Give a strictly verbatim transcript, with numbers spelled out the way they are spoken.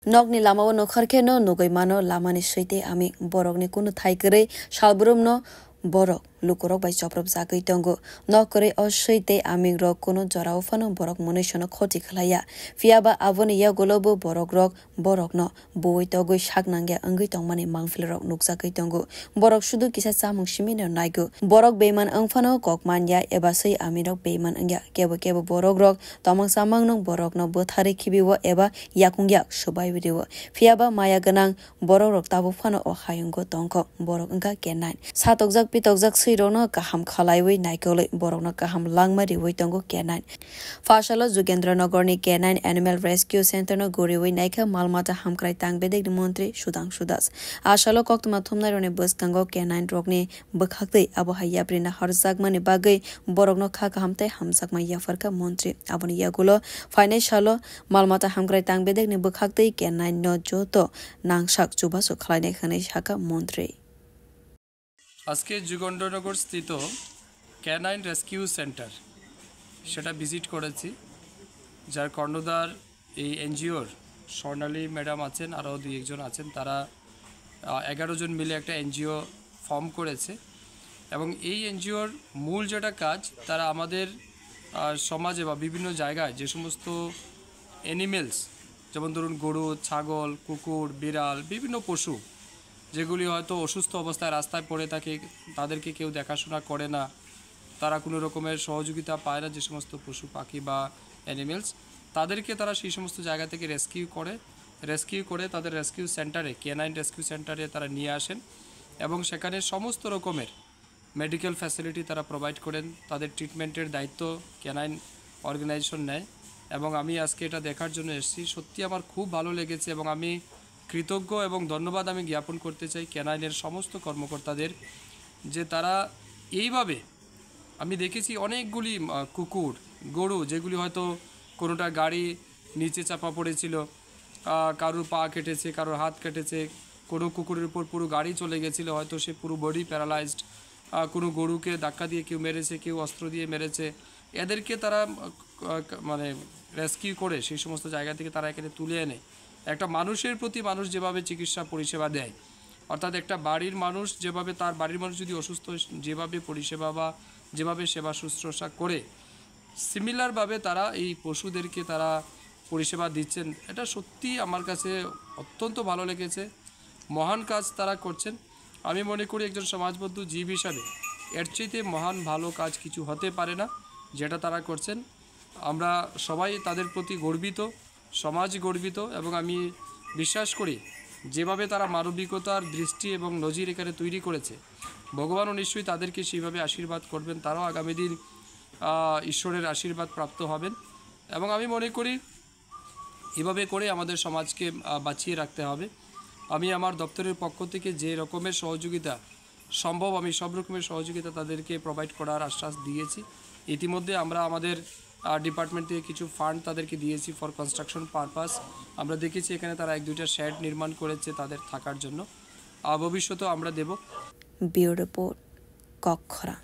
Nokni lamao nokharkheno nugwi mano lamani swi tei aming. Borokni kunu thai kwrwi salbrumno borok lukurok bai choprop jagwi tongo. Nok kwrwi o swi tei amingrok kunu jorao phano borok mwnwisono khoti khlaiya. Phiyaba aboni yagulobo borokrok borokno buwi togwi sak nangya wngwi tongmani mangpilrok nukjagwi tongo. Borok sudu kisa chamung simino naigo. Borok beiman wngphano kok manya eba swi aminrok beiman wngya. Kebo kebo borokrok tomang chamangno borokno bwtharwi khibiwo eba yakung yak swbai rwo. Phiyaba maya gwnang borokrok tabuk phano o hayungo tongkho. Borok wngkha K nine. Satokjak pitokjak swirokno kaham khalaiwi naikolwi borokno kaham langma riwi tongo K nine. Phasalo Jugendra Nogorni K nine Animal Rescue Center no guriwi naikha mal mata hamkrai tang bedekni montri Sudhangshu Das. Asalo koktwma thumnairokni bwskango K nine rokni bwkhaktwi abo hai yapri naharjakmani bagwi borokno kha kaham tei hamjakma yapharkha montri. Aboni yagulo phainai salo mal mata hamkrai tang bedekni bwkhaktwi K nine no joto nangsak chubachu khlainai hwnwi sakha montri. আজকে যুগেন্দ্রনগর স্থিত canine rescue centre, সেটা ভিজিট করেছি, যার কর্ণধার এই এনজিওর স্বর্ণালী ম্যাডাম আছেন, আরও দুই একজন আছেন। তারা আহ, এগারো জন মিলে একটা এনজিও ফর্ম করেছে এবং এই এনজিওর মূল যেটা কাজ, তারা আমাদের আহ, সমাজে বা বিভিন্ন জায়গায় যে সমস্ত অ্যানিমেলস, যেমন ধরুন গরু, ছাগল, কুকুর, বিড়াল, বিভিন্ন পশু যেগুলি হয়তো অসুস্থ অবস্থায় রাস্তায় পড়ে থাকে, তাদেরকে কেউ দেখাশোনা করে না, তারা কোনো রকমের সহযোগিতা পায় না, যে সমস্ত পশু পাখি বা অ্যানিমেলস, তাদেরকে তারা সেই সমস্ত জায়গা থেকে রেস্কিউ করে, রেস্কিউ করে তাদের রেস্কিউ সেন্টারে, ক্যানাইন রেস্কিউ সেন্টারে তারা নিয়ে আসেন এবং সেখানে সমস্ত রকমের মেডিকেল ফ্যাসিলিটি তারা প্রোভাইড করেন। তাদের ট্রিটমেন্টের দায়িত্ব ক্যানাইন অর্গানাইজেশন নেয় এবং আমি আজকে এটা দেখার জন্য এসেছি। সত্যি আমার খুব ভালো লেগেছে এবং আমি কৃতজ্ঞ এবং ধন্যবাদ আমি জ্ঞাপন করতে চাই ক্যানাইনের সমস্ত কর্মকর্তাদের, যে তারা এইভাবে, আমি দেখেছি অনেকগুলি আহ, কুকুর, গরু, যেগুলি হয়তো কোনোটা গাড়ি নিচে চাপা পড়েছিল, আহ, কারোর পা কেটেছে, কারোর হাত কেটেছে, কোনো কুকুরের উপর পুরো গাড়ি চলে গেছিল, হয়তো সে পুরো বডি প্যারালাইজড। কোনো গরুকে ধাক্কা দিয়ে কেউ মেরেছে, কেউ অস্ত্র দিয়ে মেরেছে। এদেরকে তারা আহ, ক- মানে রেস্কিউ করে সেই সমস্ত জায়গা থেকে তারা এখানে তুলে এনে একটা মানুষের প্রতি মানুষ যেভাবে চিকিৎসা পরিষেবা দেয়, অর্থাৎ একটা বাড়ির মানুষ যেভাবে, তার বাড়ির মানুষ যদি অসুস্থ হয়, যেভাবে পরিষেবা বা যেভাবে সেবা শুশ্রূষা করে, সিমিলারভাবে তারা এই পশুদেরকে তারা পরিষেবা দিচ্ছেন। এটা সত্যি আমার কাছে অত্যন্ত ভালো লেগেছে। মহান কাজ তারা করছেন। আমি মনে করি একজন সমাজবদ্ধ জীব হিসাবে এর চাইতে মহান ভালো কাজ কিছু হতে পারে না, যেটা তারা করছেন। আমরা সবাই তাদের প্রতি গর্বিত, সমাজ গর্বিত, এবং আমি বিশ্বাস করি যেভাবে তারা মানবিকতার দৃষ্টি এবং নজির এখানে তৈরি করেছে, ভগবানও নিশ্চয়ই তাদেরকে সেইভাবে আশীর্বাদ করবেন, তারাও আগামী দিন আহ, ঈশ্বরের আশীর্বাদ প্রাপ্ত হবেন। এবং আমি মনে করি এভাবে করে আমাদের সমাজকে আহ, বাঁচিয়ে রাখতে হবে। আমি আমার দপ্তরের পক্ষ থেকে যে রকমের সহযোগিতা সম্ভব, আমি সব রকমের সহযোগিতা তাদেরকে প্রোভাইড করার আশ্বাস দিয়েছি। ইতিমধ্যে আমরা আমাদের ডিপার্টমেন্ট থেকে কিছু ফান্ড তাদেরকে দিয়েছি ফর কনস্ট্রাকশন পারপাস। আমরা দেখেছি এখানে তারা এক দুইটা শেড নির্মাণ করেছে তাদের থাকার জন্য। আহ, ভবিষ্যতেও আমরা দেব। Bureau Report, Kokkhorang.